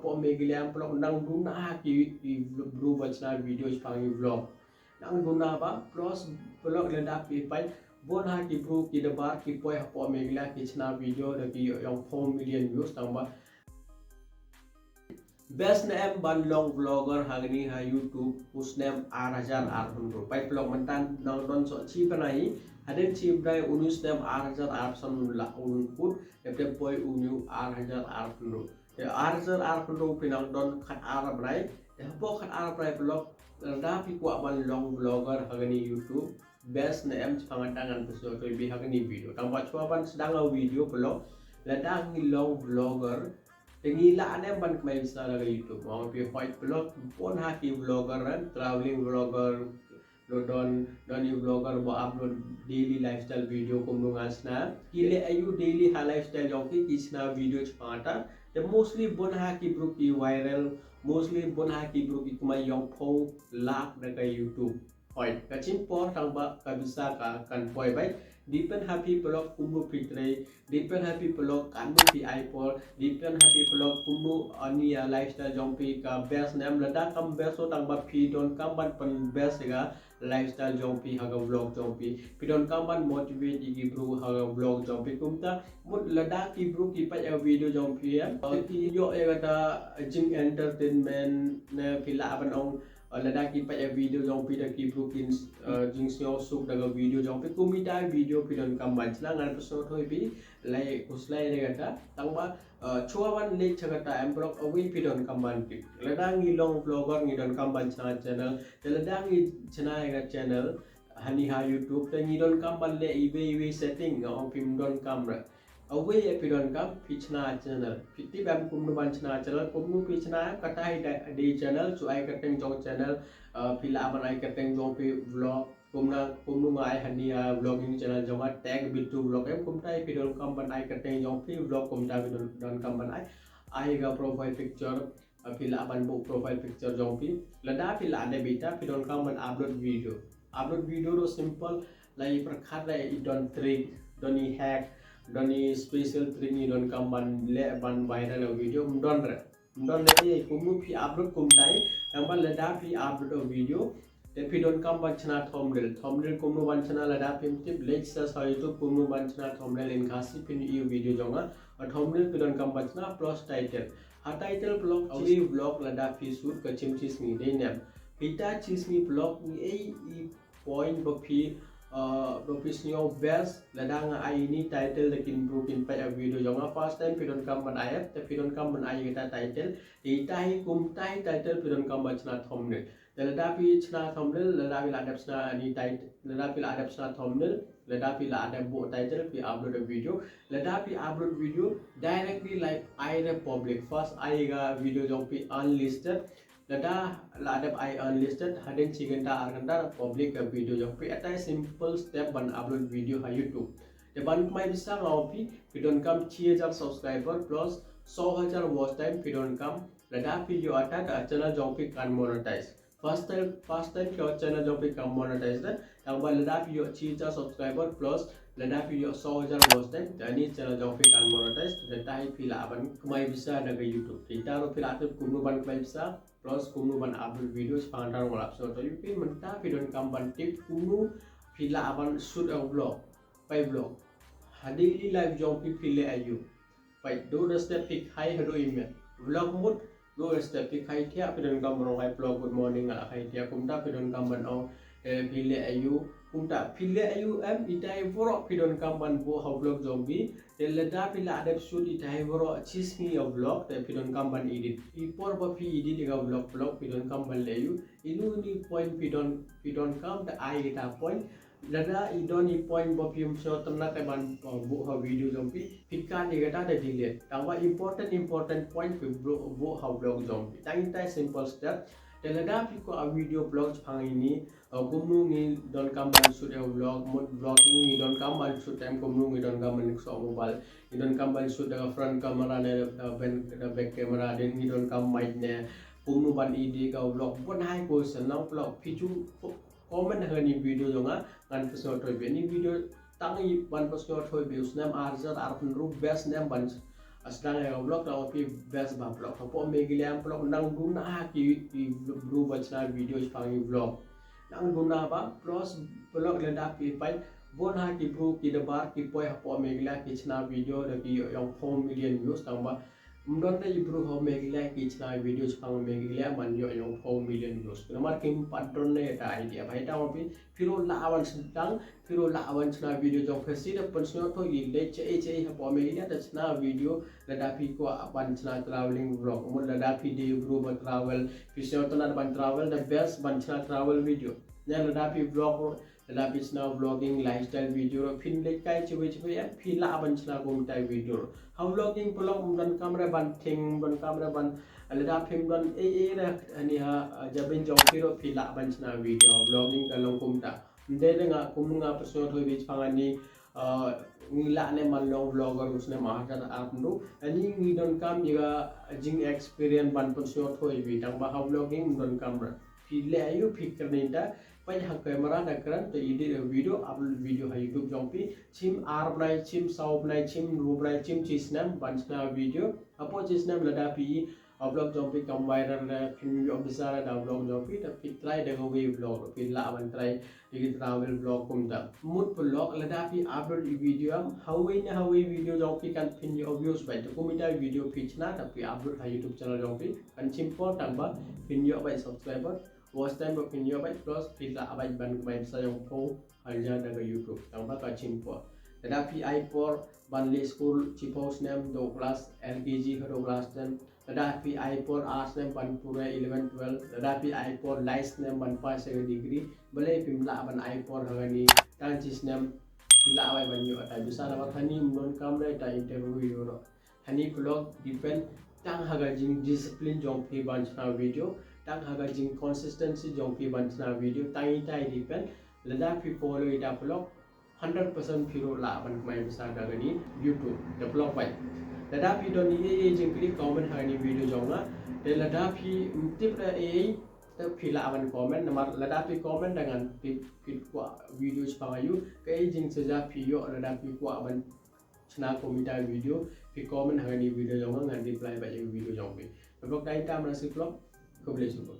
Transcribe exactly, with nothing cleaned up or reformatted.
Hapoh Meghalaya em paralok nang duna ha ki, ki bru ba chna video shaphang ki vlog. Nang duna ba plus paralok lada phi peit bun ha ki bru ki dabar ki poi hapoh Meghalaya ki chna video da ki ïoh ïong four million views tang ba best ne em ban long vlogger ha kane ha YouTube u snem ar hajar arphew hynriew. Peit paralok mynta nang don soh chi bnai, hadien chi bnai une u snem ar hajar arphew san un lah un kut, dep dep poi une u ar hajar arphew hynriew. Te ar hajar arphew hynriew phi nang don khat ar bnai. Te hapoh khat ar bnai paralok lada phi kwah ban long vlogger ha kane YouTube, best ne em shaphang kata ngan pynsngew ïa phi ha kane video. Tang ba shuwa ban sdang ïa u video paralok, lada ngi long vlogger te ngi lah ne em ban kmai pisa da ka YouTube. Ong phi hoi paralok, bun ha ki vlogger, eh, traveling vlogger, don, don ïa u vlogger ba upload daily lifestyle video kumno nga chna. Ki leh aïu daily ha lifestyle jong ki, ki chna video shaphang kata. Te mostly bun ha ki bru ki viral, mostly bun ha ki bru ki kmai ïong phew lak da ka YouTube. Hoi, ka chim por tang ba ka pisa ka kan poi beit. Depend ha phi paralok kumno phi trei, depend ha phi paralok katno phi ai por, depend ha phi paralok kumno ani ïa lifestyle jong phi ka best ne em. Lada kam best o tang ba phi donkam ban pyn best ïa ka lifestyle jong phi ha ka vlog jong phi. Phi donkam ban motivate ïa ki bru ha ka vlog jong phi. Kumta mut lada ki bru ki peit ïa video jong phi, eh, ki ïoh ïa kata jing entertainment ne phi lah ban ong, eh, lada ki peit ïa video jong phi da ki bru kin, eh, jingsngewsuk da ka video jong phi. Kum ita video phi donkam ban chna, ngan pynsngew ïa phi lai khuslai da kata. Tang ba, eh, shuwa ban leit sha kata em paralok, awei phi donkam ban tip. Lada ngi long vlogger ngi donkam ban chna channel. Te lada ngi chna ïa ka channel hani ha YouTube te ngi donkam ban leh iwei iwei setting, nga ong phim donkam re. Awei ïa phi donkam phi chna channel. Phi tip em kumno ban chna channel, kumno phi chna em, kata hi da, da channel, shu ai kyrteng jong channel, eh, phi lah ban ai kyrteng jong phi vlog, kumna, kumno nga ai hani, eh, vlogging channel jong nga Tech Bittu Vlog em, kumta hi phi donkam ban ai kyrteng jong phi vlog, kumta phi don, donkam ban ai. Ai ka profile picture, eh, phi lah ban buh profile picture jong phi. Lada phi lah dep ita phi donkam ban upload video. Upload video ruh simple, la i pyrkhat la i don trick, don i hack, don i special trick ngi donkam ban leh ban viral ïa video, ym don re. Ym don re, eh, kumno phi upload kumta hi, tang ba lada phi upload ïa video, te phi donkam ban chna thumbnail. Thumbnail kumno ban chna lada phim tip, leit sa sha YouTube kumno ban chna thumbnail in Khasi phin ïohi ïa video jong nga. Ba thumbnail phi donkam ban chna plus title. Ha title paralok, awei vlog lada phi shoot ka chim chi sngi dei ne em. Ita chi sngi paralok ngi ei i point ba phi, uh, ba phi sngew best lada nga ai ini title da kin bru kin peit ïa video jong nga. First time phi donkam ban ai, te phi donkam ban ai kata title. Te ita hi kumta hi title phi donkam ban chna thumbnail. Te lada phi chna thumbnail, lada phi la dep chna ni title, lada phi la dep chna thumbnail, lada phi la dep buh title, phi upload a video, lada phi upload video, directly like ai re public, first ai ka video jong phi unlisted, lada la dep ai unlisted, hadien chi kynta ar kynta public ka video jong phi. Ata simple step ban upload video ha YouTube. Te ban kmai pisa nga ong phi, phi donkam chi hajar subscriber plus saw hajar watch time phi donkam, lada phi ïoh ata da channel jong phi kan monetize. First time, first time ka channel jong phi kam monetize da. Tang ba lada phi ïoh chi hajar subscriber plus lada phi ïoh saw hajar watch time, da ni channel jong phi kan monetize. Da ta hi phi lah ban kmai pisa da ka YouTube. Te ita ruh phi lah tip kumno ban kmai pisa plus kumno ban upload video shaphang kata ruh nga la pynsngew ïa phi. Mynta phi donkam ban tip kumno phi lah ban shoot a vlog. Peit vlog. Ha daily life jong phi phi leh aïu. Peit, dei da step phi khai haduh i miet. Vlog mut, dei da step phi khai thiah, phi donkam ban ong hi paralok good morning, nga la khai thiah, kumta phi donkam ban ong, eh, phi leh aïu, kumta phi leh aïu em, ita hi baroh phi donkam ban buh ha vlog jong phi. Te lada phi la dep shoot ita hi baroh chi sngi ïa vlog, te phi donkam ban edit. I por ba phi edit ïa ka vlog, vlog phi donkam ban leh aïu. Inu inu point phi don, phi donkam, te ai kita point. Lada i don i point ba phim sngewtynnat ban, uh, buh ha video jong phi, phi kat ïa kata da delete. Tang ba important, important point phi buh, buh ha vlog jong phi. Tang ita simple step. Te lada phi kwah video vlog shaphang ini, uh, kumno ngi donkam ban shoot ïa vlog, mut vlogging ngi donkam ban shoot em kumno ngi donkam ban shoot mobile. Ngi donkam ban shoot da front camera ne, uh, ban, da back camera, then ngi donkam mic ne, kumno ban edit ka vlog, bun hi question nang vlog phi ju comment ha kani video jong nga, ngan pynsngew thoh beit. Ni video tang i ban pynsngew thoh beit, u snem ar hajar arphew hynriew best snem ban, Sdang ïa ka vlog, tang phi best ba vlog. Hapoh Meghalaya paralok nang duna ki, ki bru ba chna video shaphang ki vlog. Nang duna ba, plus paralok lada phi peit, bun ha ki bru ki dabar ki poi hapoh Meghalaya ki chna video da ki ïoh ïa four million views, tang ba ym don da i bru ha Meghalaya ki chna video shaphang Meghalaya ban ïoh ïa four million views. Namar kim pat don da ïa ta idea ba ïa ta phi, phi ruh lah ban sdang, phi ruh lah ban chna video jong phi shisha da pynsngewthuh ïa leit shaei shaei hapoh Meghalaya da chna video. Lada phi kwah ban chna travelling vlog, mut lada phi dei bru ba travel, phi sngewtynnat ban travel, the best ban chna travel video. Ïa lada phi vlog, lada phi chna vlogging lifestyle video, phin leit kai chibai chibai, ïa phi lah ban chna kumta video. Ha vlogging paralok ym donkam re ban thing, ym donkam re ban, lada phim don ei ei re hani ha, ah, jabieng jong phi ruh phi lah ban chna video. Vlogging ka long kumta. Ym dei re nga kum nga pynsngewthuh beit shaphang ani, ah, ngi lah ne man long vlogger u snem ar hajar arphew. Ani ngi donkam ïa ka jing experience ban pynsngewthuh ïa phi, tang ba ha vlogging ym donkam re. Phi leh aïu, phi kren ïa ta, peit ha camera da kren, to edit ïa video, upload video ha YouTube jong phi. Shim ar bnai, shim saw bnai, shim hynriew bnai, shim shi snem ban chna video. Hapoh shi snem lada phi, ah, vlog jong phi kam viral re, phin ïoh pisa re da vlog jong phi, da phi try da kawei vlog, phi lah ban try ïa ki travel vlog kumta. Mut paralok lada phi upload ïa video em, hawei ne hawei video jong phi kan phin ïoh views beit. Te kumta video phi chna da phi upload ha YouTube channel jong phi, kan shim por tang ba phin ïoh beit subscriber, watch time ba phin ïoh beit, plus phi lah beit ban kmai pisa jong phi hajan da ka YouTube, tang ba ka shim por. Lada phi ai por ban leh skul shiphew snem, dei class L K G haduh class ten, lada phi ai por ar snem ban pule eleven twelve, lada phi ai por lai snem ban pass ïa ka degree, balei phim lah ban ai por ha kane tang shi snem, phi lah beit ban ïoh ta pisa, namar hani ym donkam re ta interview ïoh. Hani paralok depend tang ha ka jing discipline jong phi ban chna video, tang ha ka jing consistency jong phi ban chna video, tang ita i depend. Lada phi follow ita paralok, hundred percent phi ruh lah ban kmai pisa da kane YouTube. Te paralok beit, lada phi don ei ei jingkylli, comment ha kane video jong nga. Te lada phi ym tip re ei ei, te phi lah ban comment, namar lada phi comment da ngan tip phi kwah video shaphang aïu, kaei jingsuggest phi ïoh lada phi kwah ban chna kumta video, phi comment ha kane video jong nga, ngan reply beit ïa video jong phi. Te paralok, tang ita, mano sih paralok, khublei shibun.